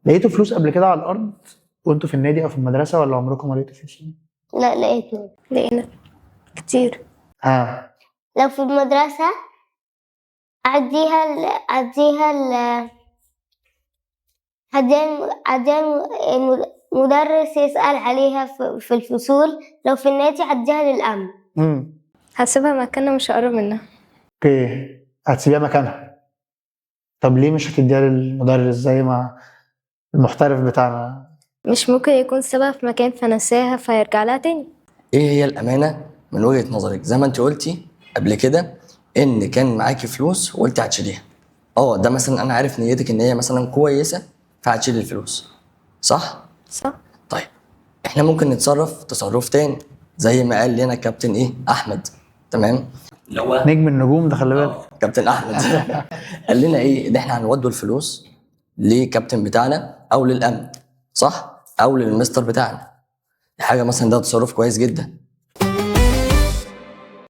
لقيتوا فلوس قبل كده على الارض وانتوا في النادي او في المدرسة، ولا عمركم ما لقيتوا فلوس؟ لا، لقيتنا. لقينا كتير. ها. لو في المدرسة أديها ال أديها المدرس يسأل عليها في الفصول. لو في النادي أديها للأمن. هسيبها مكانها، مش هقرب منها. okay، هتسيبيها مكانها. طب ليه مش هتديها للمدرس زي ما المحترف بتاعنا؟ مش ممكن يكون سابها في مكان فنساها فيرجع لها تاني. ايه هي الامانة من وجهه نظرك؟ زي ما انت قلتي قبل كده ان كان معاكي فلوس وقلتي هتشيليها. ده مثلا انا عارف نيتك ان هي مثلا كويسة فهتشيل الفلوس، صح؟ صح. طيب، احنا ممكن نتصرف تصرف تاني زي ما قال لنا كابتن ايه احمد، تمام؟ اللي هو نجم النجوم ده، خلي بالك. كابتن احمد قال لنا ايه؟ ان احنا هنودوا الفلوس لكابتن بتاعنا او للامن، صح؟ او للمستر بتاعنا. دي حاجة مثلا، ده تصرف كويس جدا.